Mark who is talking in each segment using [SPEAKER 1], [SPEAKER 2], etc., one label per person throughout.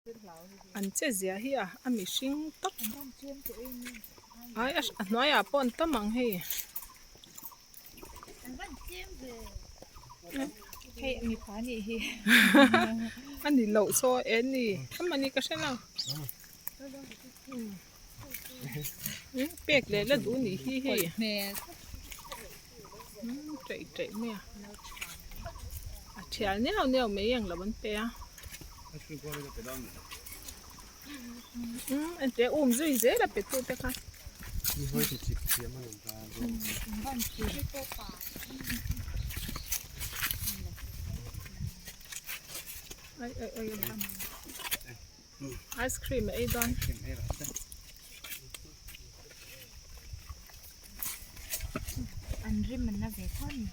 [SPEAKER 1] An che zia hi a a mihring tawp ai a hnuaiah pawh an tam ang hei.
[SPEAKER 2] Hei mipa anih hi.
[SPEAKER 1] A ni loh saw e ni amah ni ka hre lo. Pek leh la duh nih hi hei. Ṭaih ṭaih mai a. A ṭhial neuh neuh mai ang lo an pe a. Umm ente um zui zel a pe tu te kha. Ai ai ai ice cream a ei dawn.
[SPEAKER 2] An rim an la ve tho a ni.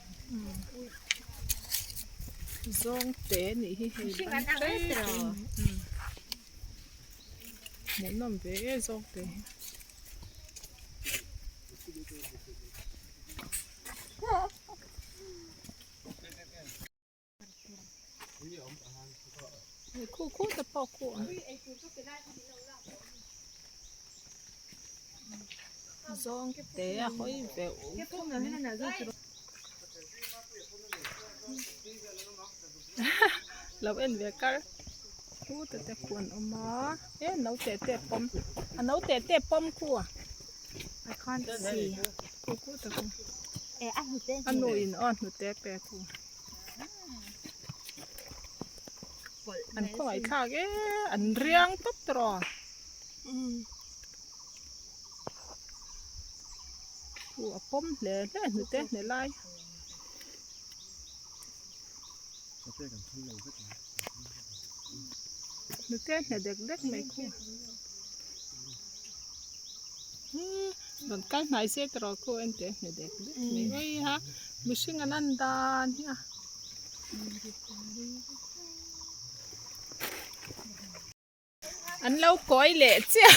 [SPEAKER 1] Zawng te nih hi hei ban ṭai ṭai hmuhnawm ve e zawng te hi. Khu khu te pawh khu ang zawng te a hawi veuh veuh mai lo en ve kar khu te te khu an awm a e naute te pawm a naute te pawm khu a
[SPEAKER 2] I can't see
[SPEAKER 1] khu khu te khu a nu in aw hnute a pe khu. An khawngaih thlak e an riang tawp tawh aw a pawm hle hle hnute hne lai hnute hne dek dek mai khu rawn kal hnai se tawh khu en teh hne dek dek mai ui ha mihring an an dan hi a. An lo kawi leh chiah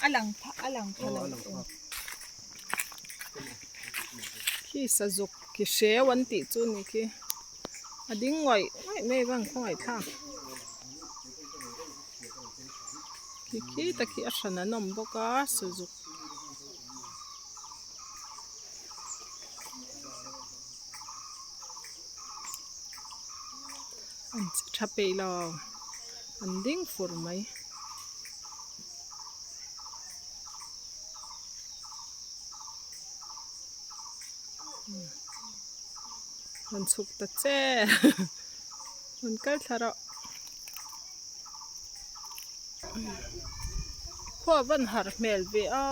[SPEAKER 2] A lang phah a lang phah lo.
[SPEAKER 1] Khi sazuk ki hreu an tih chu ni khi a ding ngawih ngawih mai vang khawngaih thlak khi khi tak hi a hran an awm bawk a sazuk an che tha peih lo an ding fur mai. Rawn chhuk ta che rawn kal thla rawh khua van har hmel ve a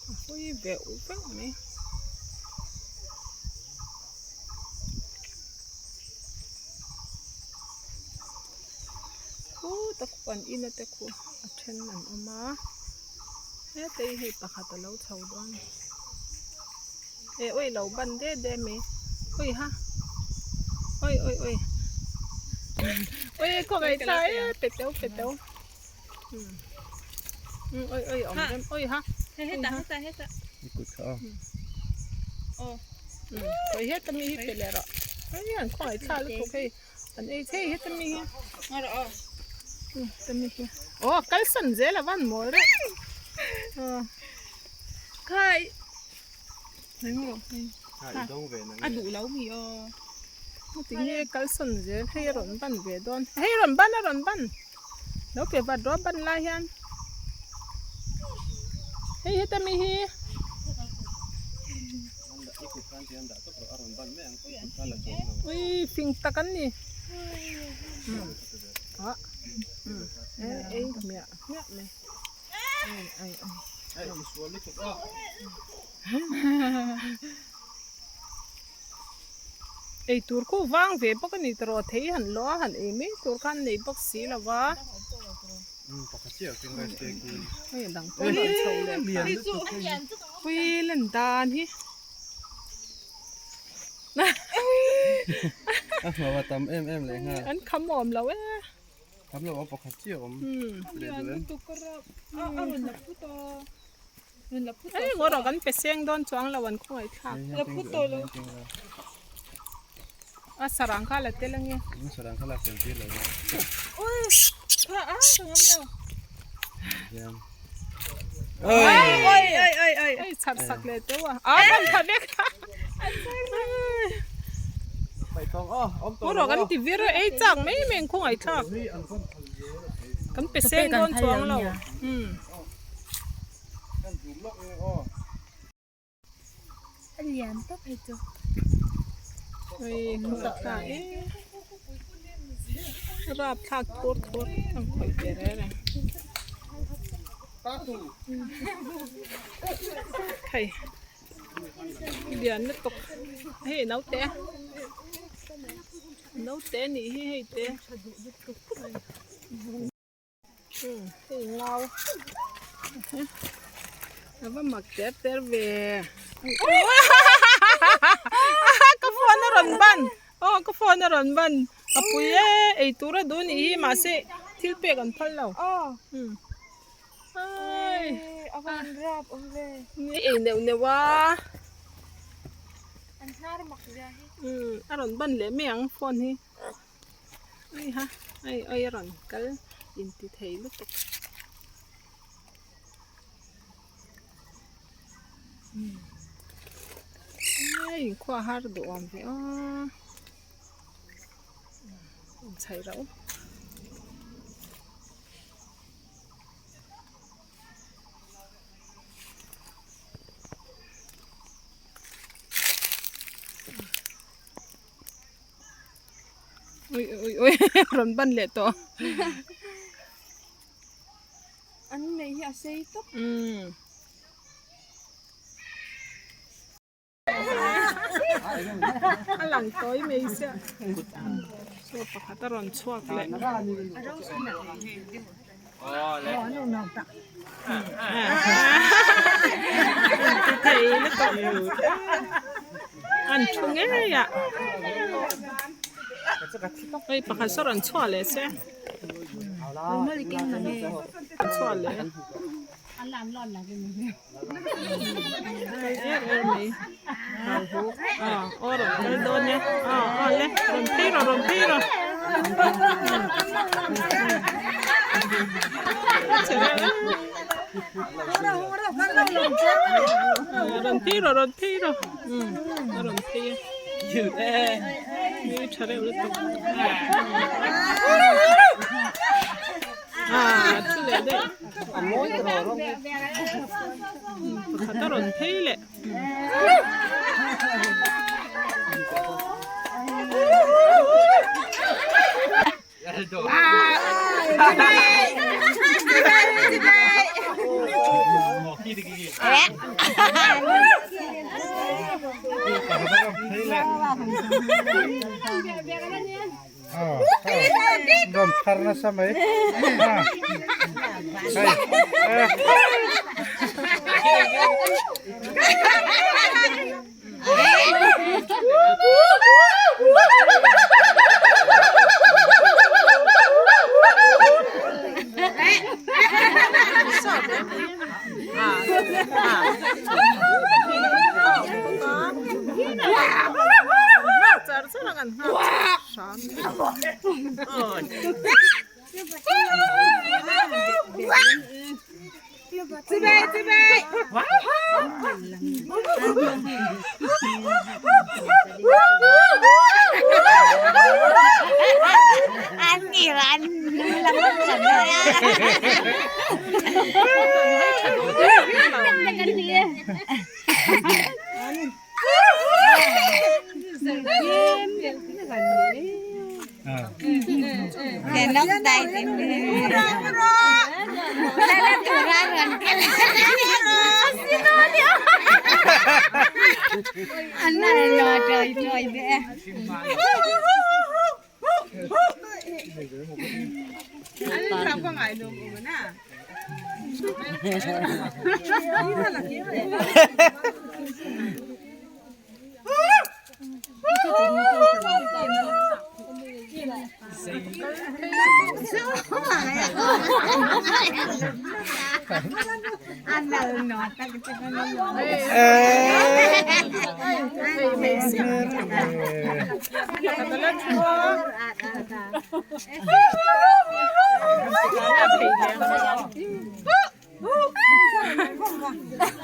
[SPEAKER 1] a hawi veuh veuh mai. Khuta khu an in a te khu a then an awm a heta hi hei pakhat a lo chho dawn eh awi lo ban de de mai awi ha awi awi awi awi khawngaih thla e pe teuh pe teuh umm awi awi awm rem awi ha
[SPEAKER 2] heta heta heta
[SPEAKER 1] aw awi heta mi hi pe leh rawh awi an khawngaih thla lutuk hei. An ei thei heta mi hi heta mi hi aw kalsan zel a van mawl reuh
[SPEAKER 2] khai
[SPEAKER 1] englo hei
[SPEAKER 2] a duh lo mi aw
[SPEAKER 1] tinge kalsan zel hei a rawn ban ve dawn hei a rawn ban a rawn ban lo pe vat rawh a ban lai hian hei heta mi hi. Ui fing tak an ni ei hmiah hmiah mai ai ai ai ei tur khu vang ve bawk a ni tawh thei han lawh a han ei mai tur khan nei bawk si lo va hei a dang pawh a rawn chho leh ui lan dan hi.
[SPEAKER 3] A hmuh a tam em em leh nghal.
[SPEAKER 1] An kham awm lo e.
[SPEAKER 3] Tam lo a pakhat chiah awm.
[SPEAKER 1] Ei ngawt rawh kan pe seng dawn chuang lo an khawngaih thlak. A sarang kha la tel ange.
[SPEAKER 3] Sarang kha la fel tir lo.
[SPEAKER 1] Ui kha a ka ngam lo.
[SPEAKER 3] Oi
[SPEAKER 1] oi oi oi oi oi chhar sak leh teuh a. A kan tha vek. Ngawt rawh kan ti vir a ei chak mai mai an khawngaih thlak. Kan pe seng dawn chuang lo.
[SPEAKER 2] A lian tawp hei chu.
[SPEAKER 1] Ui khaw thlak e. Rap thlak thur thur ang khawih ve reng reng. Hei lian lutuk hei naute naute anih hi hei te. Hei ngau a va mak ter ter ve ka phone a rawn ban aw ka phone a rawn ban a pui e ei tur a duh nih hi mahse thil pek an phal lo ai ni ei neuh neuh a a rawn ban leh mai ang phone hi. Ai ha ai ai a rawn kal inti thei lutuk. Ai inkhua har duh awm ve aw inchhaih rauh. Ui ui ui rawn ban leh tawh.
[SPEAKER 2] An nei hi a sei tawp.
[SPEAKER 1] Umm. A lang tawi mai sia. Saw pakhat a rawn chhuak leh. An thu ngei ah hei pakhat saw rawn chhuah leh se chhuah leh aw rawn kal dawn e aw aw le rawn phei rawh rawn phei rawh rawn phei rawh rawn phei rawh a rawn phei a nui tha reuh lutuk ah thu leh daih. Pakhat a rawn phei leh.
[SPEAKER 3] Rawn phar nasa mai.
[SPEAKER 1] Char char ang an nghak hram.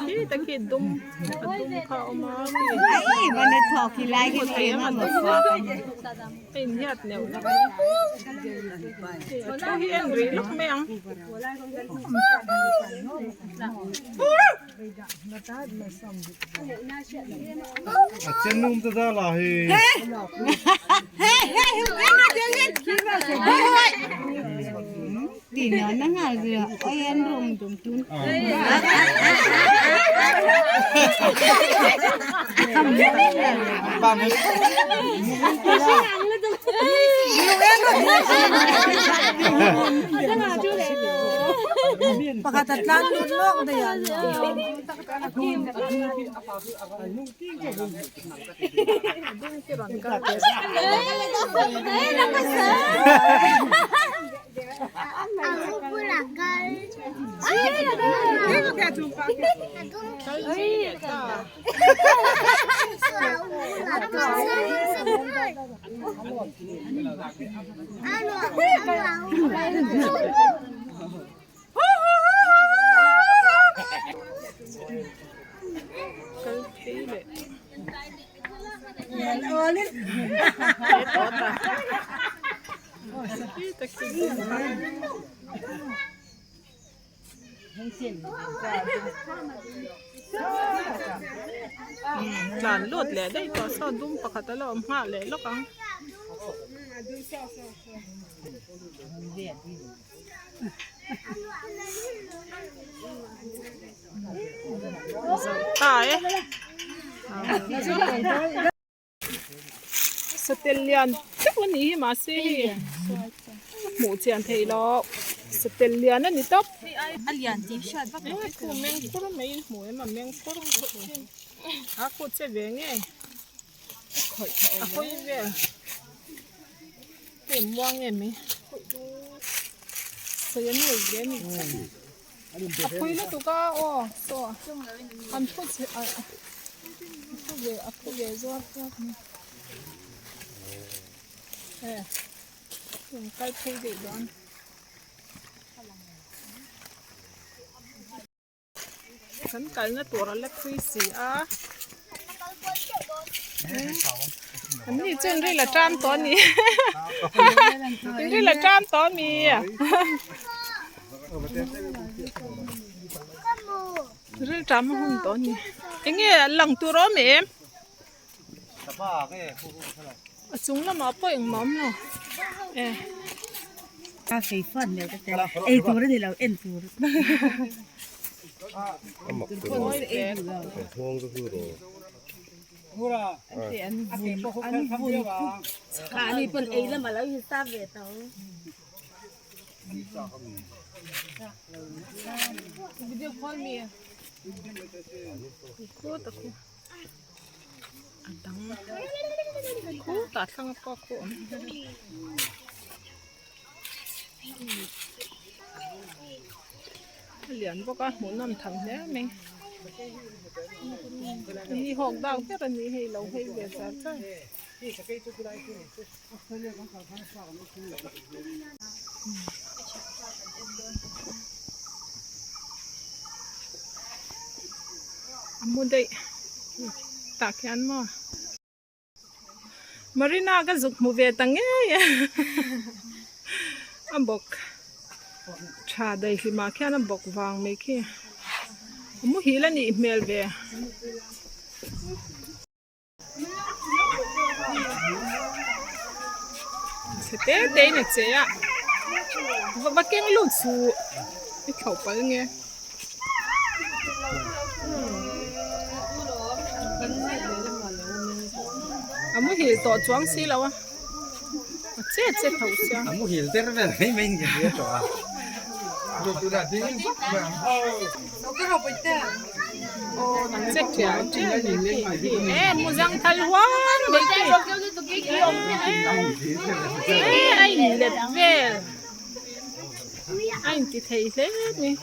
[SPEAKER 1] Khi ta khi dum a dum kha a awm a hmu thei em a dum a inhiat neuh neuh a hei a thu hi en rih lawk mai ang.
[SPEAKER 3] A chenum te da la hi.
[SPEAKER 4] Pakhat a tlan lut lawk daih a.
[SPEAKER 1] Kal phei leh Tlan lut leh daih tawh saw dum pakhat a la awm nghah leh lawk ang. Ta e. Satel lian deuh a nih hi mahse hei hmuh chian theih loh satel lian a ni tawp.
[SPEAKER 2] A lian tih hriat vak loh
[SPEAKER 1] Khu meng kur mai in hmuh em a meng kur a khu che ve nge a hawi vel hei muang em mai sawi an nei ve a ni. A phui lutuk a aw saw an phu chhe a phu ve a phu ve zuar zuar mai e rawn kal phei daih dawn. Kan kalna tur a la thui si a an ni chuan ril a ṭam tawh a ni ril a ṭam tawh a mi ril ṭam a hun tawh a ni eng nge lang tur a awm em a chung lamah pawh engmah a awm lo e.
[SPEAKER 4] Ei tur a ni lo en tur.
[SPEAKER 1] Video call me. A dang khutah thlang pawh khu a awm a lian bawk a hmuhnawm tham hle mai ni hawk dau ber a ni hei lo hei ve char char. A mu daih tah khian maw Marina ka zuk hmu ve ta ngei a a bawk tha daihlim ah khian a bawk vang mai khi a muhil a nih hmel ve. Chhe te te in a che a va va keng lut suh i thlauh palh nge. A muhil tawh chuang si lo a a che che tho sia.
[SPEAKER 3] A muhil der vel mai mai in ka hria tawh a.
[SPEAKER 1] Che tial tial mai khi e muzang thal huan mai khi e a in let vel. A inti thei hle mai.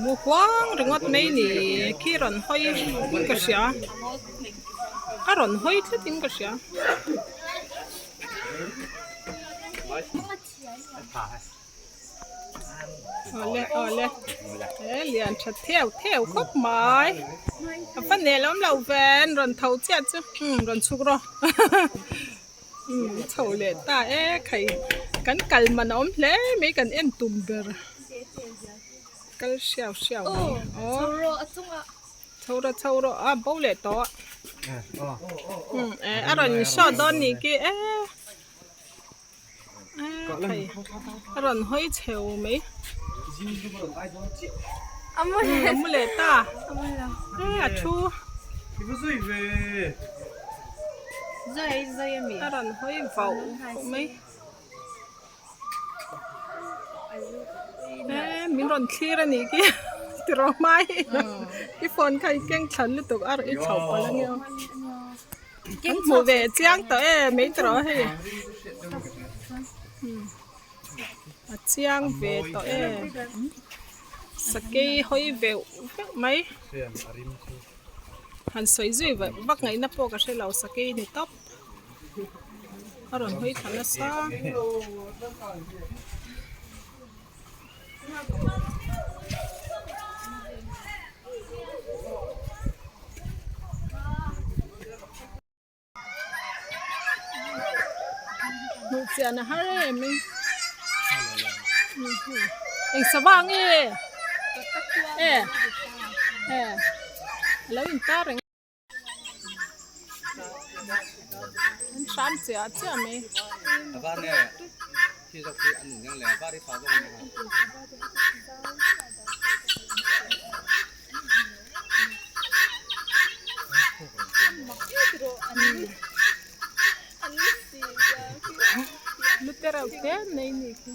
[SPEAKER 1] Mu huang ringawt mai ni khi rawn hawi in ka hria a rawn hawi tlat in ka hria. Awle awle he lian tha theu theu khawp mai a va nel awm lo ve an rawn tho chiah chu umm rawn chhuk rawh umm chho leh ta e khai kan kal man a awm hle mai kan en tum ber kal hriau hriau mai aw chho rawh chho rawh a bo leh tawh umm a rawn show dawn nih khi e. A rawn hawi chheu mai a mu leh ta a thu a rawn hawi vauh vauh mai e min rawn thlir a nih khi tiraw hmai i phone kha i keng thlan lutuk a i chhoh palh a nia. Kan hmuh ve chiang tawh e mai tawh hei a chiang ve tawh e sakei hawi veuh veuh mai han sawi zui vak vak ngaihna pawh ka hre lo sakei ni tawp a rawn hawi thla nasa. Hmuh chian a har em em eng sava nge e e a lo in tar reng an hram chiah chiah mai. Lu te reuh te mai ni khi.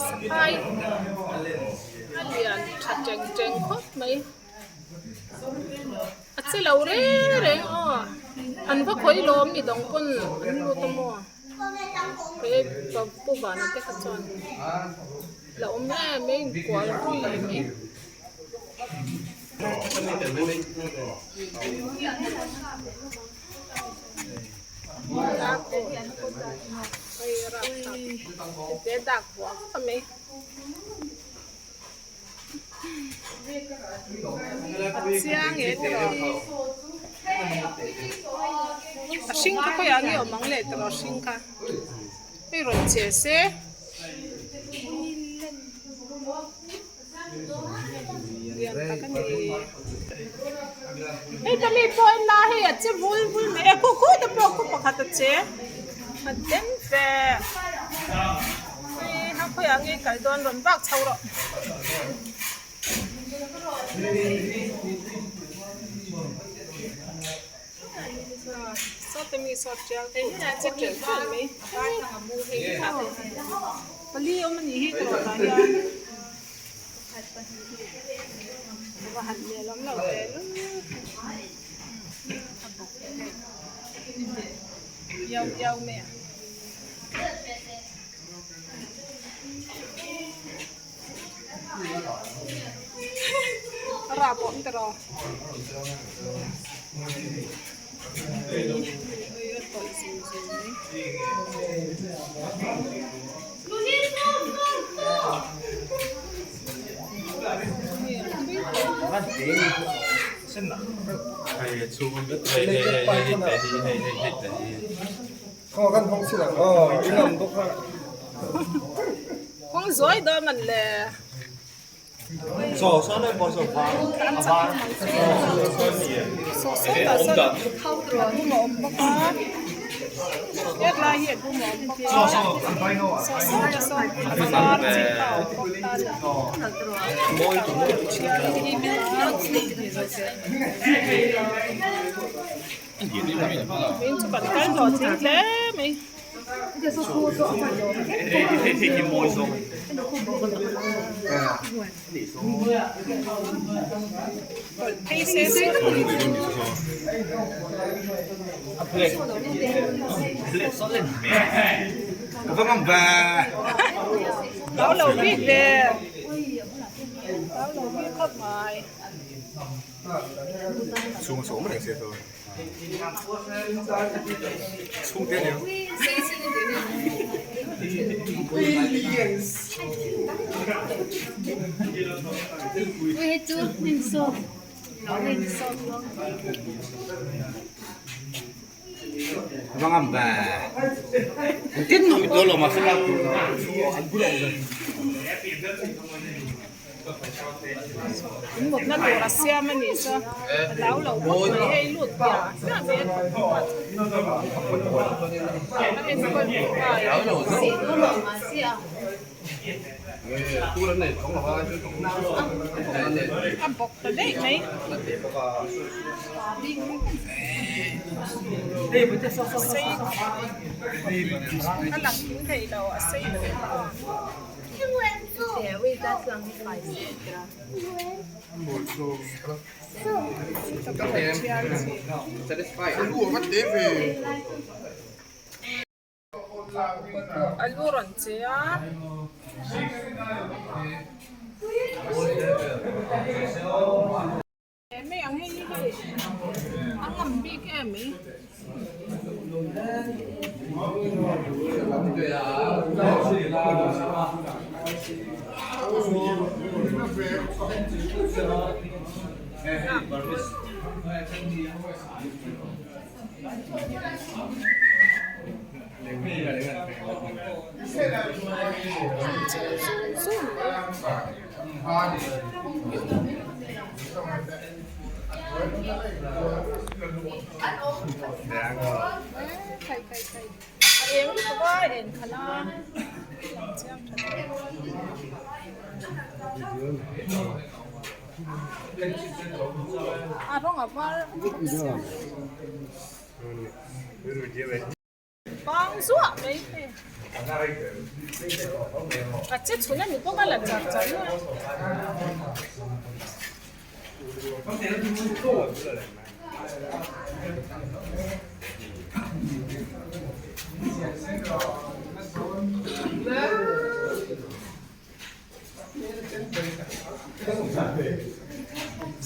[SPEAKER 1] Saphai a lian tha teng teng khawp mai a che lo reng reng aw an va khawi lawm ni dawng pawn an lut a maw he pu vana te kha chuan la awm em mai inkual rui mai. A hring kha khawiah nge awm ang leh tawh a hring kha hei rawn che se. Lian tak a ni. Hei ta mi pawh en la hei a che vul vul mai a khu khu te pawh khu pakhat a che a den ve hei ha khawiah nge kal dawn rawn vak chho rawh. Saw te mi saw tial che tel tel mai pali awm a nih hi ka rawh tah hian va han nel awm lo ve iau iau mai a. A rah pawh ang tiraw. Kawng zuai dawn man le. Tlan chak hlawm ang chu saw sawtah sawn a dum a awm bawk a hetlai hi a dum a awm bawk a saw sawtah sawn a var chi kha a awm bawk ta Vawiin chu kan kal hlawh tling hle mai. Lo lo bik ve lo lo bik khawp mai. In mutna tur a siam a nih chu a hlau lo khawp mai hei lut piah piah mai a thawmhnaw a a enkawl tu pa a bawk ta daih mai. Sei a lang kim thei lo a sei khawp a. A lu rawn che a. Mai ang hei hi hei a ngam bik em mai. A eng lutuk a en khalh a lang chiang tha a rawng a var bawk sia. Bang zuah mai hei. A che chhun a ni bawk a la char char mai a.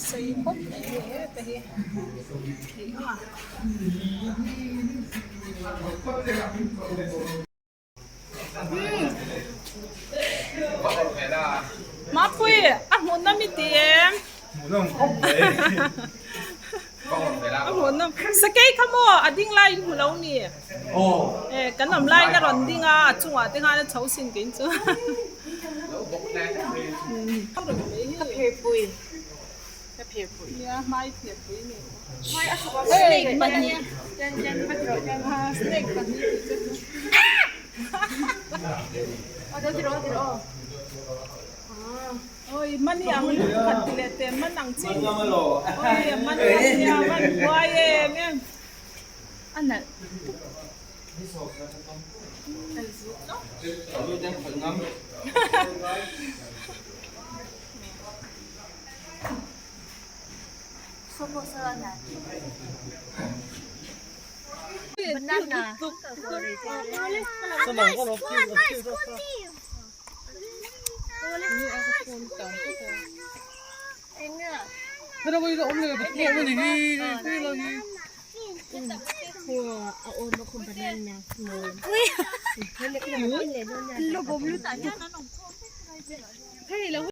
[SPEAKER 1] Sei khawp mai hei heta hi theih a. Mapui a hmuhnawm i ti em? A hmuhnawm sakei kha maw a ding laiin hmu lo ni? E kan awm laiin a rawn ding a a chungah te khan a chho sin kein chu. Nia hmai phirpui ni. Snake pahnih snake pahnih tih chu Oi mani ang khat ti leh te man ang chi oi man nia man huai em em a nalh Hei lo.